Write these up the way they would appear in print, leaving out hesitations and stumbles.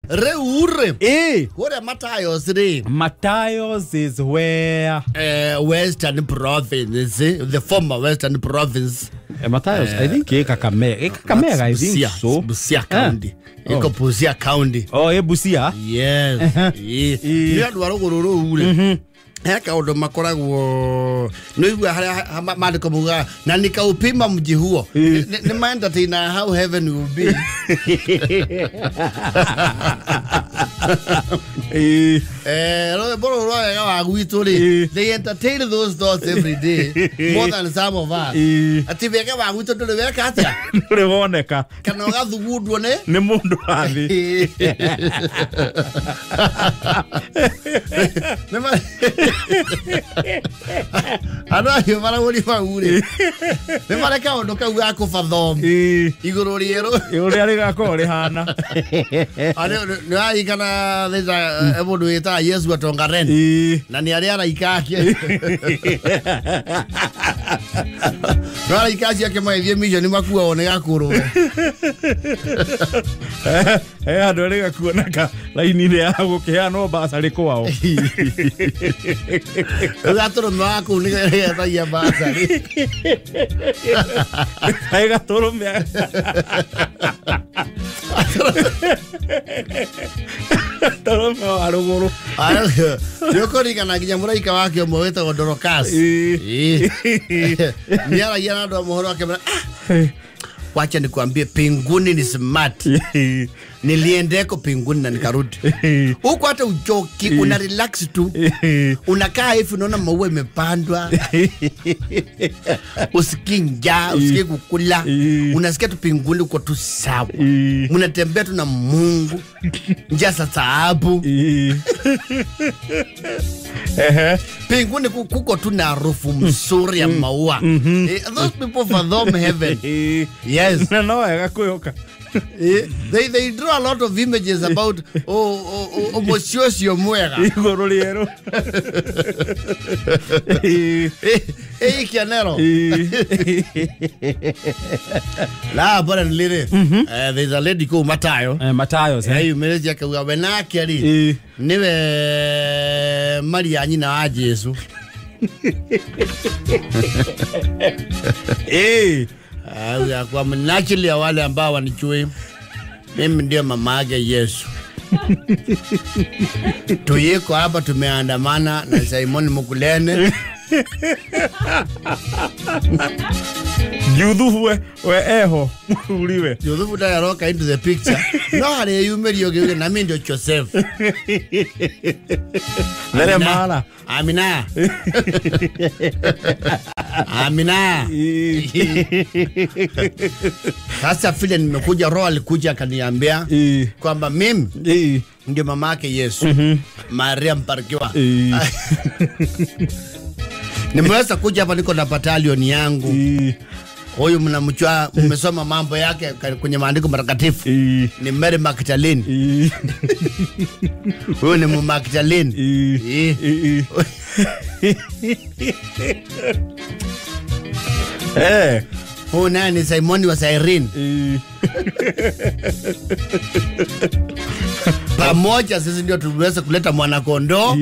Reure. Eh. Kore Matayos ri. Matayos is where Western Province, the former Western Province. Matayos, I think Kakamega. Kakamega, I think so. Busia County. Iko Busia County. Oh, Busia. Yes. Ni andu a ruguru ruu ri. He kaundu makoragwo nĩigua harĩa maandĩko maugaga na nikaupima mji huo nĩ ma-entertainer how heaven will be. Rwĩmbo rũrũ rwa wega wa gwitũ rĩ, they entertain those thoughts every day more than some of us. Atĩ wega wa gwitũ ndũrĩ weka atĩa, ndũrĩ woneka kana ũgathugundwo nĩ mũndũ wa thĩ. Andũ acio maragũri mau rĩ nĩ marĩ kaũndũ kau ga kũbathom igũrũ rĩerũ ũrĩa rĩgakorwo rĩhana. Nĩ warikana mũndũ wĩtaga Yesu Atongaren na nĩ arĩa araika ake no araika acio ake magĩthiĩ mission makuagwo nĩ gakũrũwe. Andũ arĩa gakuoneka raini-inĩ ya gũkĩheanwo basarĩ kwao. Rĩu gatũrũme wa kũu nĩ getagia basarĩ. Kaĩ gatũrũme gatũrũme wa rũgũrũ. Nĩ ũkũririkana nginya mũraika wake ũmwe wĩtagwo Dorcas nĩ aragia na andũ a mohoro akĩmera, wacha nikuambie pinguni ni smart. Niliendeko pinguni na nikarudi. Huko hata uchoki, una relax tu. Unakaa hivi unaona maua imepandwa. Usikii njaa, usikii kukula. Unasikia tu pinguni uko tu sawa. Unatembea tu na Mungu. Njaa sa taabu. Pinguni kuko tu na harufu mzuri ya maua. Those people fathom heaven. Yes. No, agakuyoka. They draw a lot of images about oh mũciĩ mwega igũrũ rĩerũ. Kianero. La bora nilire. There's a lady called Matayo. Matayo. Yumĩrĩtie akauga we nake rĩ niwe Maria nyina wa Jesu. Kwa mnajili ya wale ambao wanijui, mimi ndio mama yake Yesu. Tuyeko hapa tumeandamana na Simon Mukulene. Yuthufu we eho uriwe. Yuthufu ndaroka into the picture. No harĩa yumĩrio gĩuge na mimi ndio Joseph. There mara. Amina. Amina. Sasa vile nimekuja, roho alikuja akaniambia kwamba mimi ndio mama yake Yesu. Maria Mbarikiwa. Nimeweza kuja hapa niko na battalion yangu. Huyu mnamjua, mmesoma mambo yake kwenye maandiko matakatifu. Ni Mary Magdalene. Huyu ni Magdalene. Huyu naye ni Simon wa Cyrene. Pamoja sisi ndio tuliweza kuleta mwana kondoo.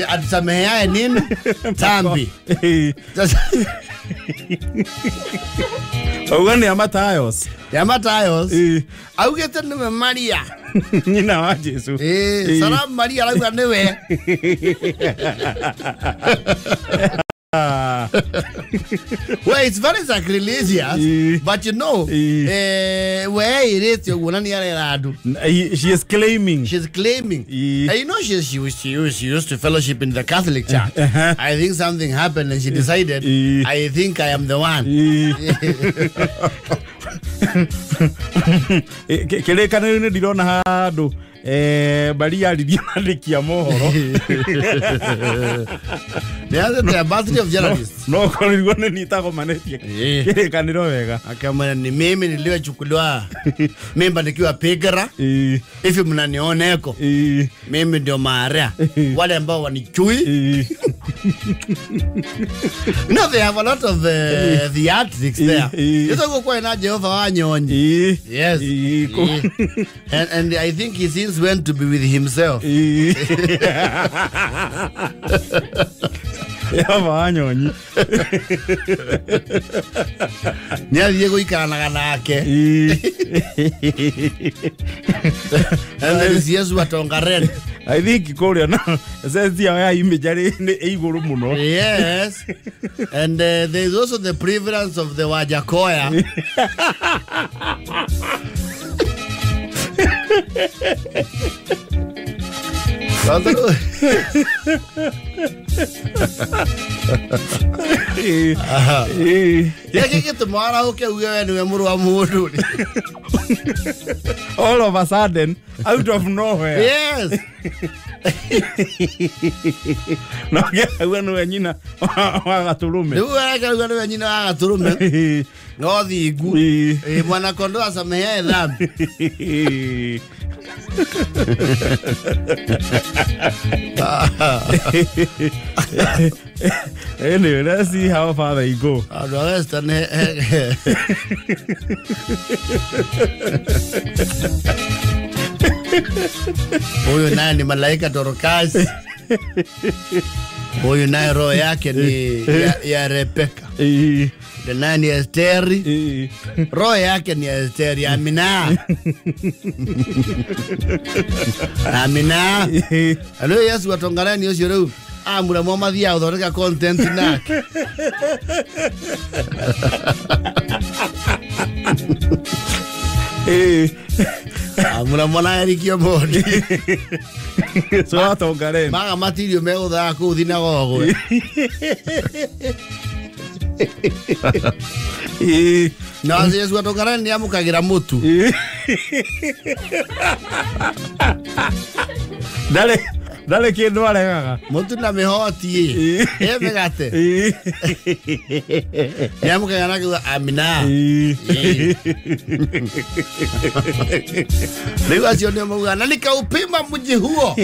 Atusameheaye nini? Tambi. Uguo nĩ Matayos. Ya Matayos. Augĩte nĩwe Maria. Nyina wa Jesu. Salamu Maria arauga nĩwe. Well, it's very sacrilegious, but you know, where it is, she is claiming. She's claiming. And you know, she used to fellowship in the Catholic Church. I think something happened and she decided, I think I am the one. Kĩrĩkanĩro-inĩ ndirona handũ Maria aririe andĩki a mohoro. The ambassador of journalists. No korirwo nĩ nitagomanĩtie kĩrĩkanĩro wega. Akamwambia ni mimi niliyochukuliwa mimba nikiwa pigara. Hivi mnanioneko. Mimi ndio Maria. Wale ambao wanichui. No, they have a lot of theatrics there. Ĩtagwo kwa na Jehova wa Nyonyi. Yes. And I think he since went to be with himself. Jehova wa Nyonyi. Nĩathiĩ gũikaranaga nake. And there is Yesu atongaren. I think kũrĩa na sense ya imagery nĩ igũrũ mũno. Yes. And there is also the prevalence of the Wajakoya. All of a sudden, out of nowhere. Yes. No, we nyina wa gaturume. Riu we nyina wa gaturume. No thingu. Mwana kondoo asameheae dhambi. Anyway, let's see how far they go. Huyu naye ni malaika Dorcas. Huyu naye roho yake ni ya Rebecca. Naye ni Esteri. Roho yake ni Esteri. Amina. Amina. Alo Yesu atongarani ucio riu. Amura mo mathia uthondeka content nake. Amura mwana Eric Omondi. So atongare. Maga matirio meguthaa kuu thinagogo. Na Yesu atongare ni amukagira mutu. Dale. Dale kindu aregaga. Mutu na mihoti. E migate. Ni amukagira na kiuga amina. Riu acio nio maugaga na nikaupima mji huo.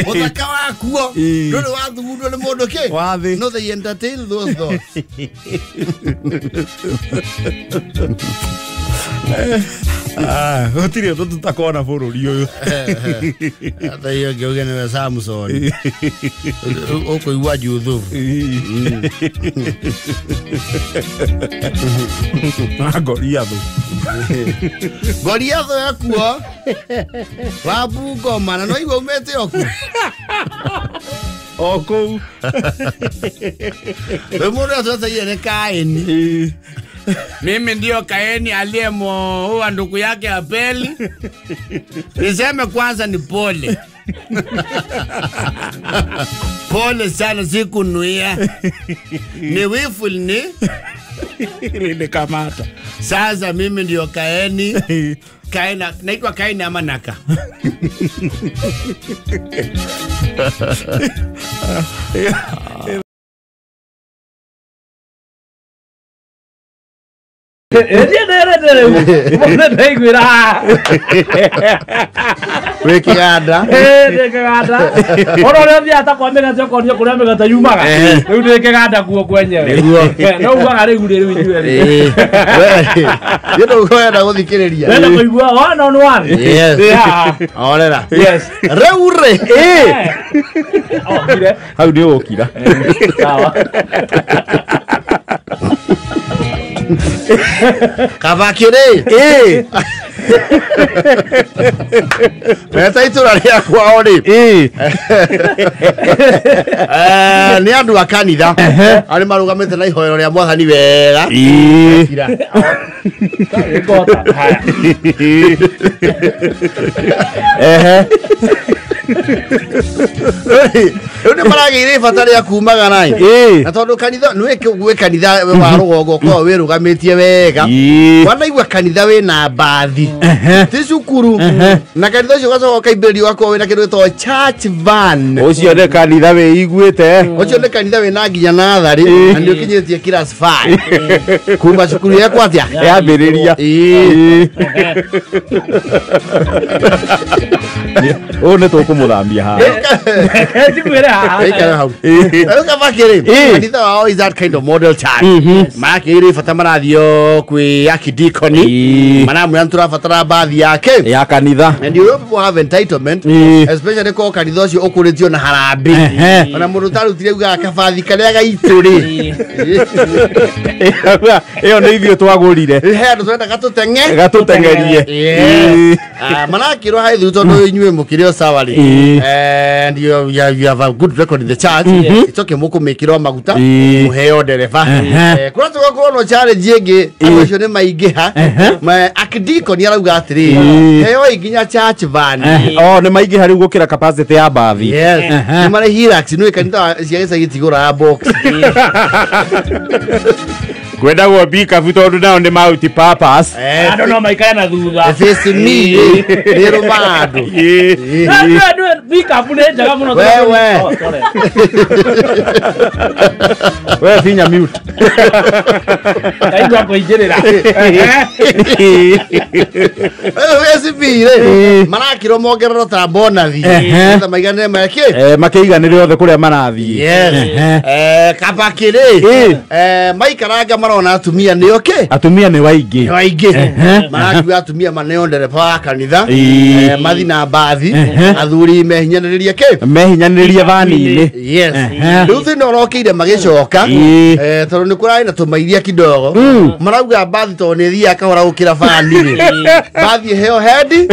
Uthaka wakuo nduri wathugundwo ni mundu ki. No, they entertain those thoughts. Gũtirĩ ũndũ tũtakona bũrũri ũyũ. Hata hiyo ngĩuge nĩwe Samson. Ũkũigua Juthubu. Na Goliathu. Goliathu ekuo wa Bungoma na no igua umĩte o kuo. O kũu. Rĩu mũndũ atweteire nĩ Kaini. Mimi ndio Kaini aliyemuoa ndugu yake Abeli. Niseme kwanza ni pole. Pole sana sikunuia. Ni wifu ni nilikamata. Sasa mimi ndio Kaini. Kaina naitwa Kaini ama Naka. Wikiganda. Ndikiganda. Ona ũrĩa ũthiaga ta kwa mĩgate ũkonio kũrĩa mĩgate yumaga. Rĩu ndĩkĩganda kuo kwenyewe. No ugaga rĩu rĩu inyuĩ rĩ. Nĩ ndũkwenda gũthikĩrĩria. Wenda kũigua one on one. Yes. Orera. Yes. Rĩu rĩ. Okire. Hau nĩ ũgũkira. Sawa. Kabakire. Meta itũra rĩa kwao rĩ. Nĩ andũ a kanitha arĩa marũgamĩte na ihoero rĩa mwathani wega. Rĩu nĩ maragĩire ibata rĩa kumagara ĩ. Na tondũ kanitha nĩ gwĩ kanitha wa rũgongo ũkoragwo wĩrũgamĩtie wega. Wanaigua kanitha wĩna mbathi ti cukuru na kanitha ũcio ũgacoka ũkaimbĩrĩrio ũgakorwo wĩna kĩndũ gĩtagwo church van. Ũcio nĩ kanitha wĩiguĩte. Ũcio nĩ kanitha wĩna nginya natharĩ na nĩ ũkinyĩtie class 5 kuma cukuru yekwo atĩa yambĩrĩria. Ũũ nĩ tũkũmũthambia haha. Tikwĩre Ikara hau. Rĩu Kabaki rĩ, kanitha wao is that kind of model church. Marakĩrĩ bata marathio kwĩ akidikoni. Maramwĩra nĩtũrabatara bathi yake. Ya kanitha. And you know people have entitlement, especially ko kanitha ũcio ũkũrĩtio na harambĩ. Ona mũndũ ũtarutire ugaga kabathi karĩa gaitũ rĩ. Ĩyo nĩ ithuĩ twagũrire. He andũ tũrenda gatũteng'e. Gatũteng'erie. Marakĩrwo harĩ thutha tondũ inyuĩ mũkĩrĩ o sawa rĩ. And you have a good record in the church. It's okay mũkũmĩkĩrwo maguta mũheo ndereba. Kũrĩa tũgakorwo no challenge ĩngĩ andũ acio nĩ maingĩha. Akidikoni arauga atĩrĩrĩ, heo nginya church van. Oh, nĩ maingĩha rĩu gũkĩra capacity ya bathi. Yes. Nĩ marĩ Hilux nĩ kanitha cia gĩcagi tigũraga box. Kwendagwo bikabu tondũ nao nĩ multi purpose. Andũ no maikare na thutha. Face me nĩ rũma andũ. Bikabu nĩ njega mũno. Wewe. We finya mute. Ndaigua kũingĩrĩra. Face me rĩ marakĩrwo mongererwo ta bonathi. Nĩgetha maiganĩre meke. Makĩiganĩre othe kũrĩa marathiĩ. Yes. Kabaki rĩ maikaranga marona atumia nĩ okay. Atumia nĩ waingĩ. Nĩ waingĩ. Marakiuga atumia maneo ndereba wa kanitha. Mathi na mbathi. Athuri mehinyanĩrĩrie kĩ? Mehinyanĩrĩrie vani-inĩ. Yes. Rĩu thĩna ũrokĩire magĩcoka. Tondũ nĩ kũrarĩ na tũmairia kidogo. Marauga mbathi tondũ nĩ ĩthiaga kahora gũkĩra vani rĩ. Mbathi ĩheo hendi.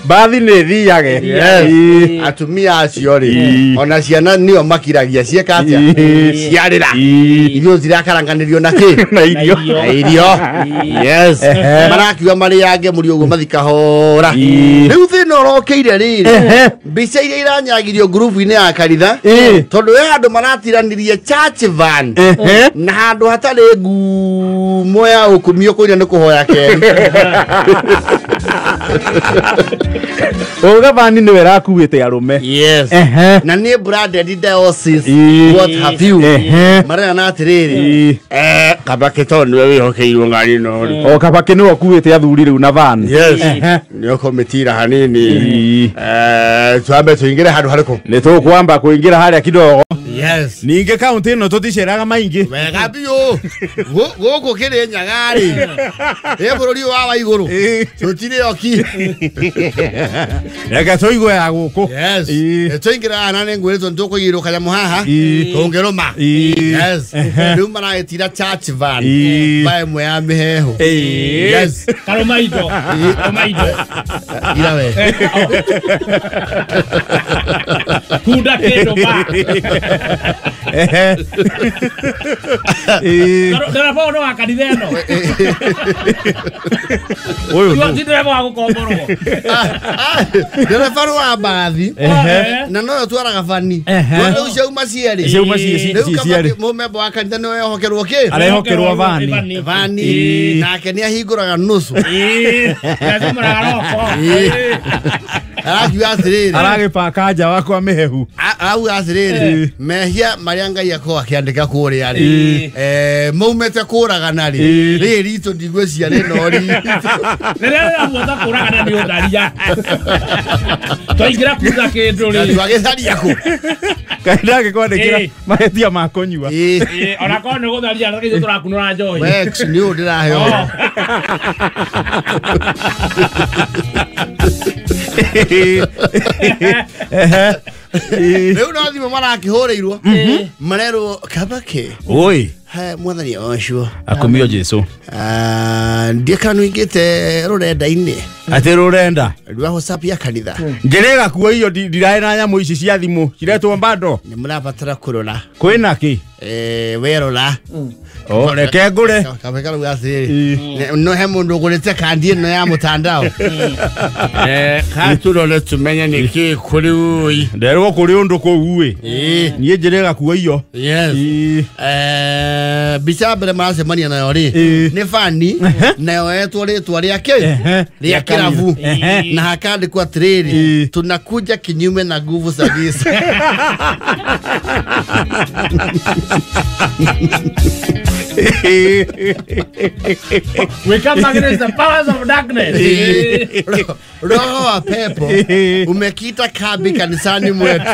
Mbathi nĩ ĩthiage. Yes. Atumia acio rĩ ona ciana nĩo makiragia cieka atĩa? Ciarĩra. Irio cirakaranganĩrio na kĩ? Na irio. Na irio. Yes. Marakiuga marĩange mũrio ũguo mathi kahora. Rĩu thĩna ũrokĩire rĩrĩ mbica iria iranyagirio ngurubu-inĩ ya kanitha tondũ he handũ maratiranirie church van na handũ hatarĩ ngumo ya ũkumio kũina nĩ kũhoya kerĩ. Uga vani nĩwe ĩrakuĩte arũme. Yes. Na nĩ branded diocese what have you. Marerana atĩrĩrĩ Kabaki tondũ nĩwe wĩhokeirwo ngari ĩno rĩ. O Kabaki nĩwe ũkuĩte athuri rĩu na van. Yes. Nĩ ũkũmĩtira hanini. Twambe tũingĩre handũ harĩkũ? Nĩ tũkwamba kũingĩra harĩa kidogo. Yes. Ningĩ kaunti ĩno tũticeraga maingĩ. Wega biũ. Gũkũ kĩrĩ Nyaga rĩ. Ĩ bũrũri wa Waigũrũ. Tũtirĩ oki. Reke tũigue ya gũkũ. Yes. Tũingĩraga na nĩ ngwĩrĩtwo nĩ tũkũigĩrwo kanyamũ haha. Tũngĩrũma. Yes. Rĩu maragĩtira church van. Ba ĩmwe ya mĩheho. Yes. Karũma indo. Karũma indo. Ira we. Kunda kĩndũ ba. Ndereba ũyũ nĩ wa kanitha ĩno. Ũyũ nũ? Ti ndereba wa gũkomborwo. Ndereba nĩ wa mbathi. Na noyo twaraga bani. Rĩu ciauma cierĩ. Ciauma cierĩ. Rĩu mũmemba wa kanitha nĩwe ehokerwo kĩ? Arehokerwo vani. Vani. Nake nĩ ahingũraga nusu. Nĩacomũraga roko. Arakiuga atĩrĩrĩ. Aragĩbaka nja wakwa mĩhehu. Arauga atĩrĩrĩ mehia marĩa Ngai akorwo akĩandĩka kũrĩa rĩ maumĩte kũragana rĩ rĩrĩ ritũ ndigwĩciria rĩno ritũ. Rĩrĩa rĩrabuata kũragana nĩ ũtharia. Twaingĩra kuga kĩndũ rĩ. Twagĩtharia kũ? Kaĩ ndangĩkwandĩkĩra mahĩtia ma kũnyua. Ona korwo nĩ gũtharia na ithuĩ tũrakunũra njohi. Wex nĩ ũũ ndĩraheo. Rĩu no thimũ marakĩhũrĩirwo marerwo Kabaki. Oi. He mwathani ũcio. Akumio Jesu. Ndiĩ kana nĩingĩte rũrenda-inĩ. Atĩ rũrenda? Rwa WhatsApp ya kanitha. Njĩrĩga kuo iyo ndirarĩ na nyamũ ici cia thimũ ciretwo bando. Nĩ mũrabatara kũrora. Kwĩna kĩ? Werora. Oh, reke ngũre. Kabaki arauga atĩrĩrĩ no he mũndũ ũgũrĩte kandi ĩno ya mũtandao. Katũrore tũmenye nĩkĩ kũrĩ ũi. Nderwo kũrĩ ũndũ kũu ĩ. Niĩ njĩrĩga kuo iyo. Yes. Mbica ya mbere maracemania nayo rĩ nĩ bani na yoetwo rĩtwa rĩake rĩa kĩrabu na hakandĩkwo atĩrĩrĩ tunakuja kinyume na nguvu za giza. We come against the powers of darkness. Roho wa pepo umekita kambi kanisani mwetu.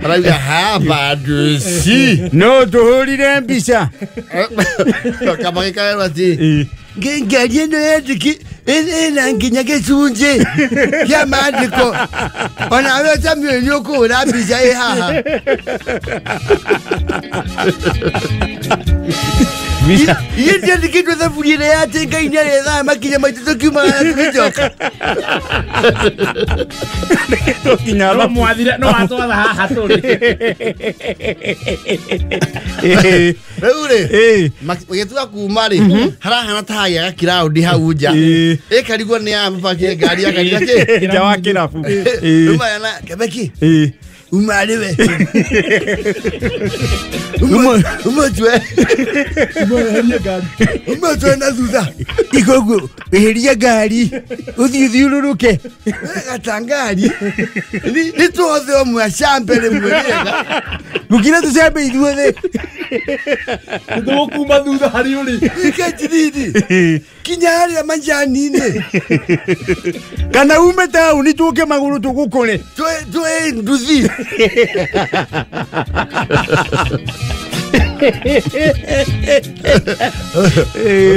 Marauga haba dusi. No tuhurire mbica. Kamagikaerwo ati ngari ĩno yendĩki ĩna nginya gĩcunjĩ kĩa maandĩko onawe Samuel nĩ ũkũhũra mbica ĩ haha. Iye ndiandĩkĩtwo thaburia ĩrĩa atĩ Ngai nĩarĩthaga makinya maitũ tũkiumaga na tũgĩcoka. No mwathire no atwatha haha tũrĩ. Rĩu rĩ gĩtua kuma rĩ harahana ta hagĩa gakiraũndi hau nja ĩkarigwo nĩ aya mabakie ngari ya kanitha kĩ nja wa kĩrabu. Rĩu marana Kebeki uma rĩwe umotwe umotwe na thutha ikoguo weheria ngari ũthiĩ ũthiũrũrũke gata ngari nĩ tuothe ũmwe acambe rĩmwe rĩega gũkira tũcambe ithuothe nĩtũgũkuma thutha harĩ ũrĩ ikenjiriri kinya harĩa majani-inĩ kana ume taũni tũke magũrũ tũgũkore tũe nduthi.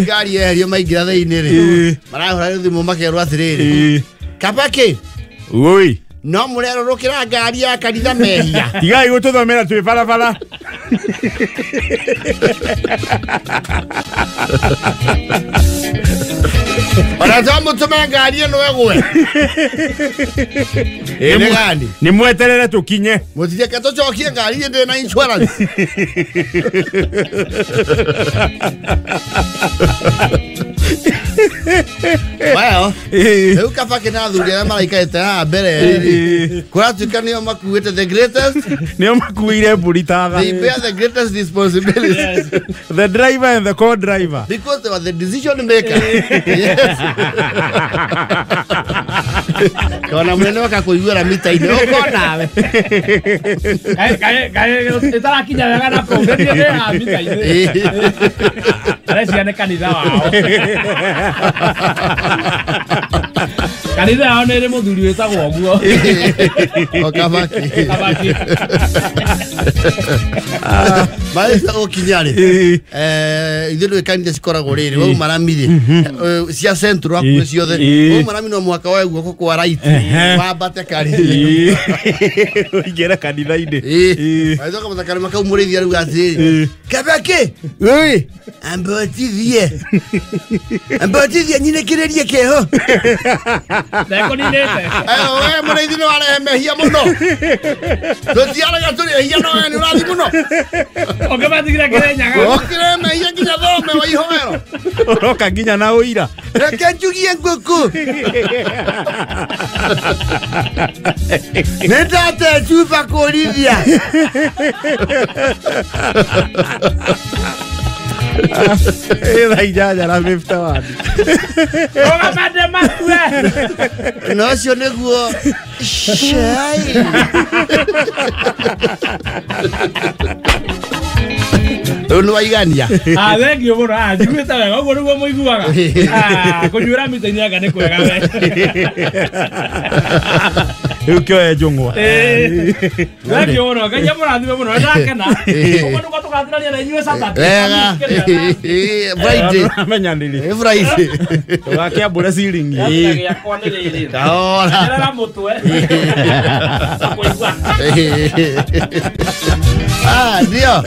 Ngari yeherio maingĩra thĩinĩ rĩ marahũra thimũ makerwo atĩrĩrĩ Kabaki oi no mũrerũrũkĩra ngari ya kanitha mehia tigai gũtũthomera twĩ barabara. Ona to mũtũme ngari ĩno ĩgwe. Ĩ gani nĩ mweterere tũkinye mũtireke tũcokie ngari ndĩ na insurance. Well, rĩu Kabaki na athuri arĩa maraikarĩte haha mbere rĩ kũratuĩka nĩo makuĩte the greatest nĩo makuire mbũri ta tha. They bear the greatest responsibility. The driver and the co-driver because they were the decision maker. Yes. Kona mwene wakakũiguĩra mita-inĩ ũkonawe. Kaĩ ĩtarakinya wega na kũu nĩ ndĩ mita-inĩ. Arecia nĩ kanitha wao. Kanitha yao nĩ ĩrĩ mũthuri wĩtagwo ũguo. O Kabaki. Kabaki. Marĩkia gũkinya rĩ ithuĩ ndũĩ kanitha cikoragwo rĩrĩ wauma rami rĩ cia central hakuhĩ ciothe wauma rami no mũhaka woe guoko kwa right wambate karĩ ũingĩre kanitha-inĩ. Magĩcoka matakari kau mũrĩithi arauga atĩrĩrĩ Kabaki oi ambotithie ambotithie nyinĩkĩrĩrie kĩho ndekũninĩte. We mũrĩithi nĩ warehe mehia mũno tũtiaraga tũrĩ ehia no we nĩ ũrathiĩ mũno ũkĩmatigĩra Kĩrĩnyaga ũkĩrehe mehia nginya thome wa ihoero ũroka nginya na ũira reke njugie ngũkũ nĩ ndate cuba kũrithia. Thaa inyanya na 51. Ũgamande makue. Na ũcio nĩguo cai. Rĩu nĩ waigania. Thengiũ mũno. Njiguĩte wega ũguo nĩguo mũiguaga. Kũnyuĩra mita-inĩ anga nĩ kwega we. Rĩu kĩoe njũng'wa. Thengiũ mũno. Ngai amũrathime mũno. Nĩ ndakena. Ũguo nĩguo tũgatinania na inyuĩ Saturday. Wega. Friday. Amenyanĩrĩ. Friday. Tũgakĩambũre ciringi. Gĩakwa nĩ rĩrĩ. Kahora. Gerera mũtwe. Kũigua. Ndio.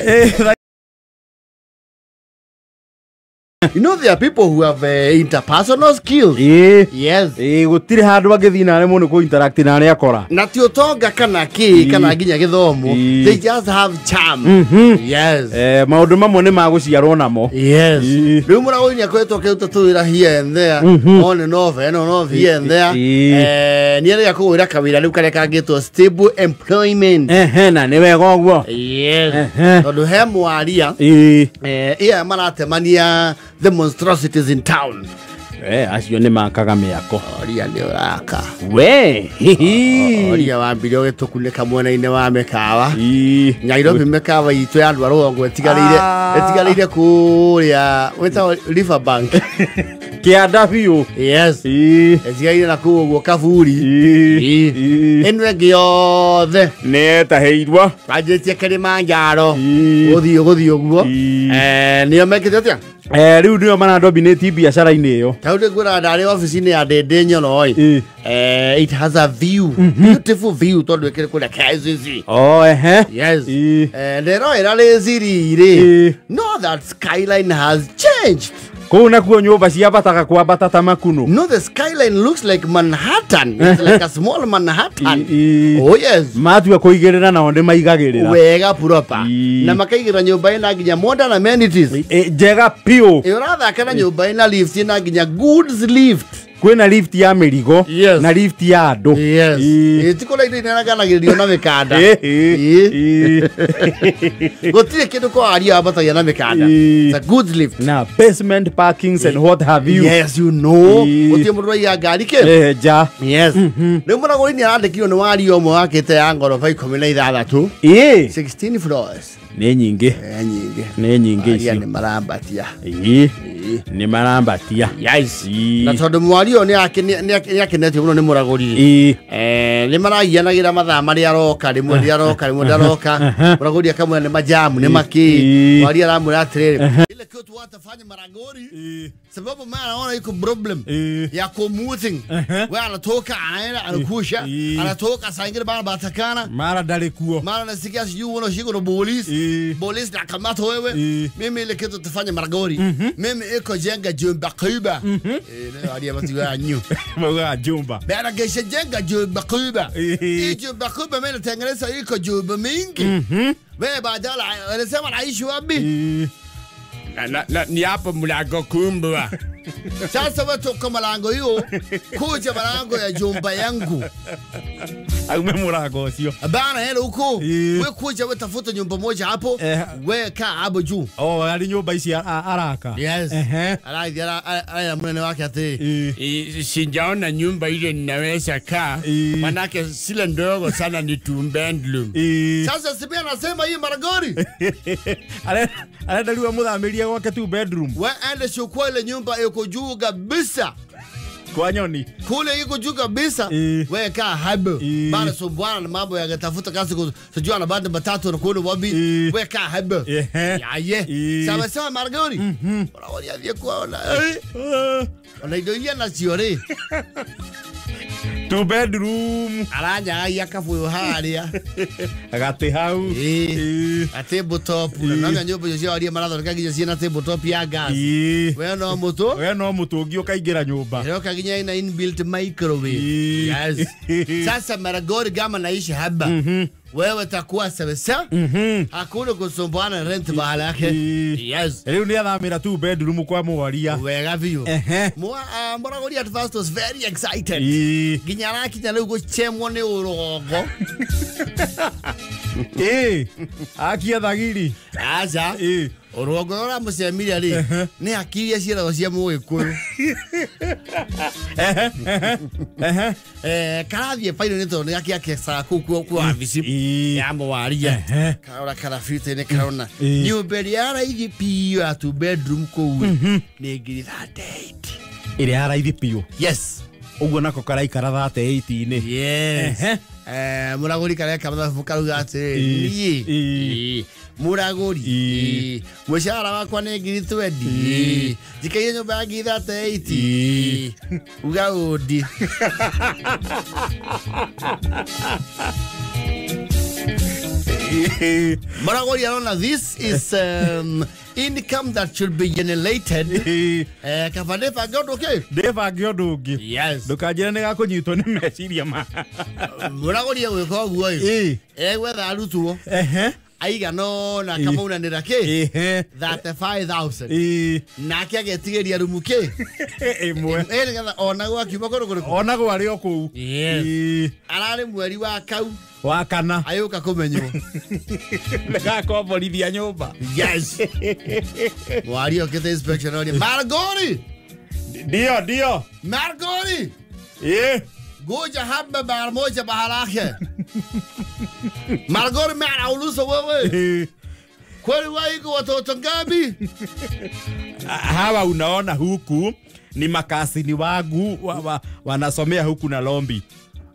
You know there are people who have interpersonal skills. Yes. Gũtirĩ handũ angĩthiĩ na aremwo nĩ kũ-interact na arĩa akora. Na ti ũtonga kana kĩ kana nginya gĩthomo. They just have charm. Yes. Maũndũ mamwe nĩ magũciarwo namo. Yes. Rĩu mũragũri nĩ akoretwo akĩruta tũwĩra here and there, on and off and on off here and there. Nĩ arĩa kũgwĩra kawĩra rĩu karĩa kangĩtwo stable employment. Na nĩ wega ũguo. Yes. Tondũ he mwaria iya maratemania the monstrosities in town. Acio nĩ makaga mĩako. Oria nĩ ũraka. We hihi. Oria wambire ũgĩtũkunĩka mwena-inĩ wa mĩkawa. Nairobi mĩkawa itũ ya andũ a rũgongo ĩtigarĩire kũrĩa wĩtagwo Riverbank. Kĩanda biũ. Yes. Ĩtigarĩire na kũu ũguo Kaburi. Ĩno ĩngĩ yothe nĩ etahĩirwo. Wanjĩtie Kilimanjaro. Gũthiĩ ũguo. Nĩo mekĩte atĩa? Rĩu nĩo maradominate biacara-inĩ ĩyo. Tau ndĩkwĩra ndarĩ ofici-inĩ ya Ndĩndĩ Nyoro ĩ. It has a view. Beautiful view tondũ ĩkĩrĩ kũrĩa KICC. Oh, ehe. Yes. Ndĩroĩra rĩciri rĩ. No, that skyline has changed. Kũu nakuo nyũmba ciambataga kwambata ta makuno. No, the skyline looks like Manhattan. It's like a small Manhattan. Oh yes. Matua kũigĩrĩra nao nĩ maigagĩrĩra. Wega proper. Na makaigĩrĩra nyũmba ĩna nginya modern amenities. Njega biũ. Ũrathaka na nyũmba ĩna lift ĩna nginya goods lift. Kwĩna lift ya mĩrigo Yes. na lift ya andũ. Yes. Ti kũrĩa indo inenaganagĩrĩrio na mĩkanda. Gũtirĩ kĩndũ kwa aria ambatagia na mĩkanda. It's a goods lift. Na basement parkings and what have you. Yes, you know. Gũtirĩ mũndũ ũraiya ngari kĩ? Ja. Yes. Rĩu mũragũri nĩ arandĩkirwo nĩ waria ũmwe wakĩte ya ngoroba 16. 16 floors. Nĩ nyingĩ. Nĩ nyingĩ Aria icio. nĩ marambatia. Nĩ marambatia. Yes. Na tondũ mwaria ũyũ nĩ akenetio mũno nĩ mũragũri. Nĩ maragianagĩra mathaa marĩa aroka, rĩmwe rĩaroka, rĩmwe ndaroka. Mũragũri akamwĩra nĩ majamu, nĩ makĩ. Mwaria aramwĩra atĩrĩrĩ, ile kitu watafanya maragori sababu mara naona iko problem ya commuting. Wewe anatoka anaenda anakusha, anatoka saa ingine bana batakana. Mara ndarĩ kuo. Mara nasikia sijui unashikwa na polisi. Polisi nakamata wewe. Mimi ile kitu tafanya maragori. Mimi iko jenga jumba kubwa. Leo hadi matiwa nyu. Mwa jumba. Bana kesha jenga jumba kubwa. Hii jumba kubwa mimi natengeneza iko jumba mingi. Wewe badala anasema naishi wapi? Na ni hapo mlango kubwa. Sasa watu kwa mlango hiyo kuja mlango ya jumba yangu. Aume mlango sio. Bana hela huko. Wewe kuja wewe tafuta nyumba moja hapo. Wewe kaa hapo juu. Oh, ali nyumba ici araka. Yes. Arathi ara munene wake ati. Sijaona nyumba ile ninaweza kaa. Manake sile ndogo sana ni two bedroom. Sasa sibia anasema hii maragori. Arenda rĩu amũthamĩrie gwake two bedroom. Wewe ende chukua ile nyumba iko juu kabisa. Kwa nyoni. Kule iko juu kabisa. Wewe kaa hapo. Bana sumbwana na mambo ya kutafuta kazi sijua na bado matatu na kule wapi. Wewe kaa hapo. Yaye. Sawa sawa maragori. Maragori athie kuona. Ona indo iria nacio rĩ. Two bedroom. Aranyagagia kabuyu haria. Gati hau. A table top. Na nyũmba icio cia aria marathondeka nginya ciĩna table top ya gas. We no mũtũ. We no mũtũngi ũkaingĩra nyũmba. Ĩroka nginya ina inbuilt microwave. Yes. Sasa maragori kama naishi hapa. Wewe takuwa sawa sawa. Hakuna kusumbuana rent bahala yake. Yes. Rĩu nĩ athamĩra two bedroom kwa mwaria. Wega biũ. Mũragũri at first was very excited. Nginya arakinya rĩu gũchemwo nĩ ũrũgongo. Akia thagiri. Aca. Ũrũgongo rũrĩa mũcemire rĩ nĩ akiria ciĩragwo cia mũgĩkũyũ. Karathiĩ bairo nĩ tondũ nĩ gakĩakecaga kũu kwa wabici ya mũwaria. Karora karabitĩ-inĩ karona nyũmba ĩrĩa ya raithi biũ ya two bedroom kũu nĩ ngiri 38. Ĩrĩa ya raithi biũ. Yes. Ũguo nako karaikara 38-inĩ. Yes. Mũragũri kareka mathabu karauga atĩrĩrĩ, niĩ mũragũri mũcara wakwa nĩ ngiri 20 njikaire nyũmba ya ngiri 38 uga ũndi. Mũragũri arona this is income that should be generated. Kaba ndĩbange ũndũ ũngĩ? Ndĩbange ũndũ ũngĩ. Yes. Ndũkanjĩre nĩ gakũnyitwo nĩ meciria ma. Mũragũri egwĩka ũguo ĩ. Egwetha arutwo. Aigana ũna akamaunanĩra kĩ? 35,000. Nake agetigĩria rumu kĩ? Ĩmwe. Nĩgetha onagwo akiuma kũndũ kũrĩkũ? Onagwo arĩ o kũu. Yes. Ararĩ mweri wa kau. Wa kana. Agĩũka kũmenywo. Nĩgakomborithia nyũmba. Yes. Mwaria okĩte inspection oria, Maragori! Ndio ndio. Margori. Goja haba mara moja bahalake. Margori maana wewe. Kweli waiko watoto ngapi? Hawa unaona huku ni makasini wangu wanasomea huku na Lombi.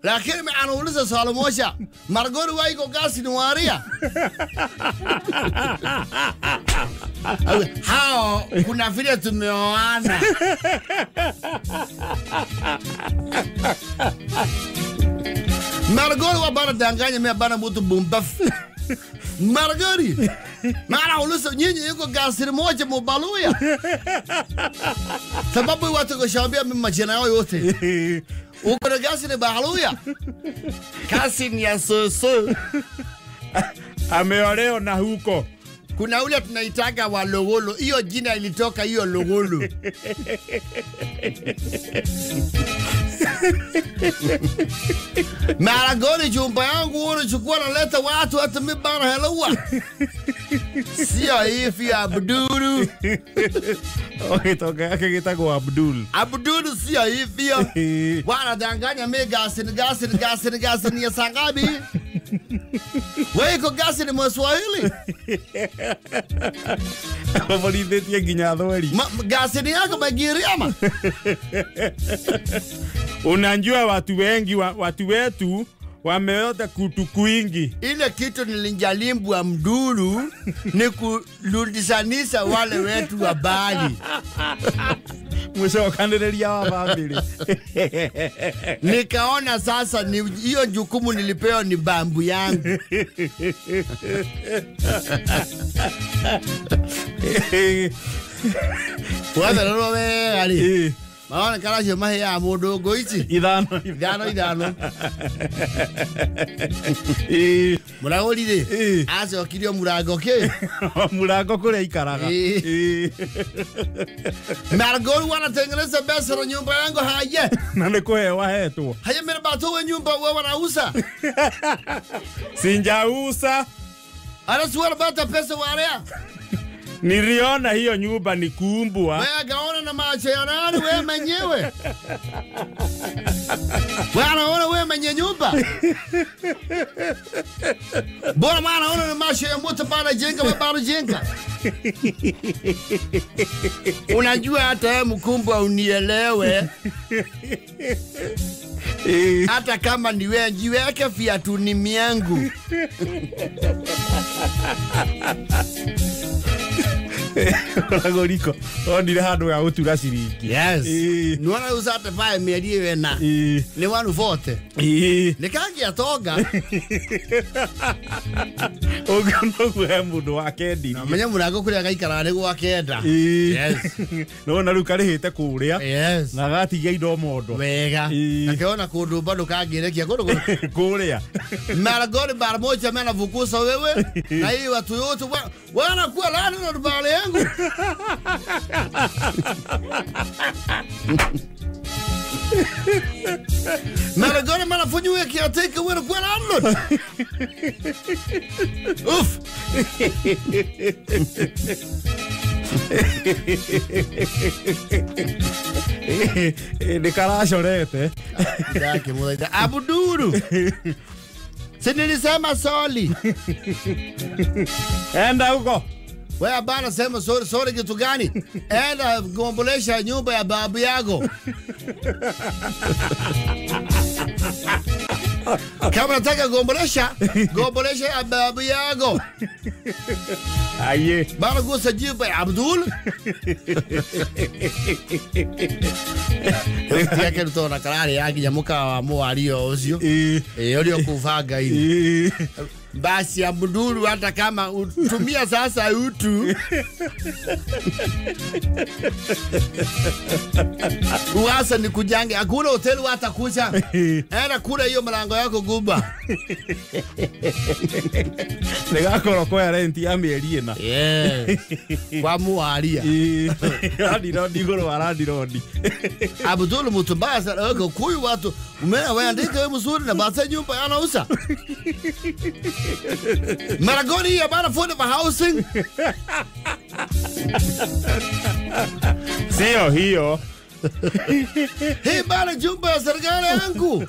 Lakini anauliza swali moja. Margori waiko kasi ni waria. Hao kuna vile tumeoana. Margori wa bana danganya mimi bana mtu bumbaf. Margori. Mara uliza nyinyi yuko kasi moja mbaluya. Sababu watu kushambia mimi majina yao yote. Uko na gasi ni bahaluya. Kasi ni ya soso. Ameoleo na huko. Kuna ule tunaitaga wa Lowolo. Hiyo jina ilitoka hiyo Lowolo. Maragoni chumba yangu unachukua na leta watu hata mimi bana helawa. Sio hivi Abdulu. Okay, toka yake kitako Abdul. Abdulu sio hivi. Bwana danganya mimi gasi gasi gasi gasi ni sangabi. Wewe iko gasi ni Mswahili. Wabolithĩtie nginya thweri. Gasi ni yako Magiriama. Unajua watu wengi watu wetu wameota kutu kwingi. Ile kitu nilijaribu Abdulu ni kurudishanisha wale wetu wa bali. Mwisho wa family. Nikaona sasa ni hiyo jukumu nilipewa ni bambu yangu. Wala rowe ali. Maona kala mahe ya mudogo ichi. Ithano ithano ithano. Muragorire. Acokirio murango ki? Murango kuria ikaraga. Margori wanatengeneza pesa na nyumba yangu haye. Na nĩ kũheo ahetwo. Haye mimi batowe nyumba wewe wanauza. Sinjauza. Anasuara bata pesa warea. Niliona hiyo nyumba ni kuumbwa. Wewe gaona na macho ya nani wewe mwenyewe? Wewe anaona wewe mwenye nyumba? Bora maana ona na macho ya mtu bana jenga wewe bana jenga. Unajua hata wewe mkumbwa unielewe. Hata kama ni wewe jiweke viatu ni miangu. Ragoriko onire handu ga gutura ciringi. Yes. Nuona usate pae mĩeri wena. Ni 140. Nĩ kangia tonga. Ũguo noguo he mũndũ wa kendirie. Na menya mũrango kũrĩa gaikaraga nĩ gwa kenda. Yes. Nĩwona rĩu karĩhĩte kũrĩa. Yes. Na gatigia indo mondo. Wega. Na keona kũndũ bado kangĩrekia kũndũ kũrĩa. Maragori mara moja mimi navukusa wewe. Na hii watu wote wanakuwa lani na bale yangu. Maragori mara funywe kiateke wewe kwa landlord. Uff. Nĩ karacorete. Ndake muthaitha Abdulu. Si nilisema sorry. Enda huko. Wewe bana sema sorry sorry kitu gani? Enda gombolesha nyumba ya babu yako. Kama nataka gombolesha, gombolesha ya babu yako. Aye. Bana gusa jiba ya Abdul. Yake tona karari yake nyamuka wa mwario ucio. Urio kuvaga ini. Basi Abdulu hata kama utumia sasa utu. Uasa ni kujange hakuna hoteli hata kucha. Enda kula hiyo mlango yako guba. Nĩgakorwo kwa rent ya mĩeri ĩna. Yes. Kwa muaria. Landirondi igũrũ wa landirondi. Abdul mtu mbaya sana wewe kuyu watu umeona wewe andika wewe mzuri na basi nyumba anauza. Maragoni ya bana phone for housing. Sio hiyo. Hii bado jumba ya serikali yangu.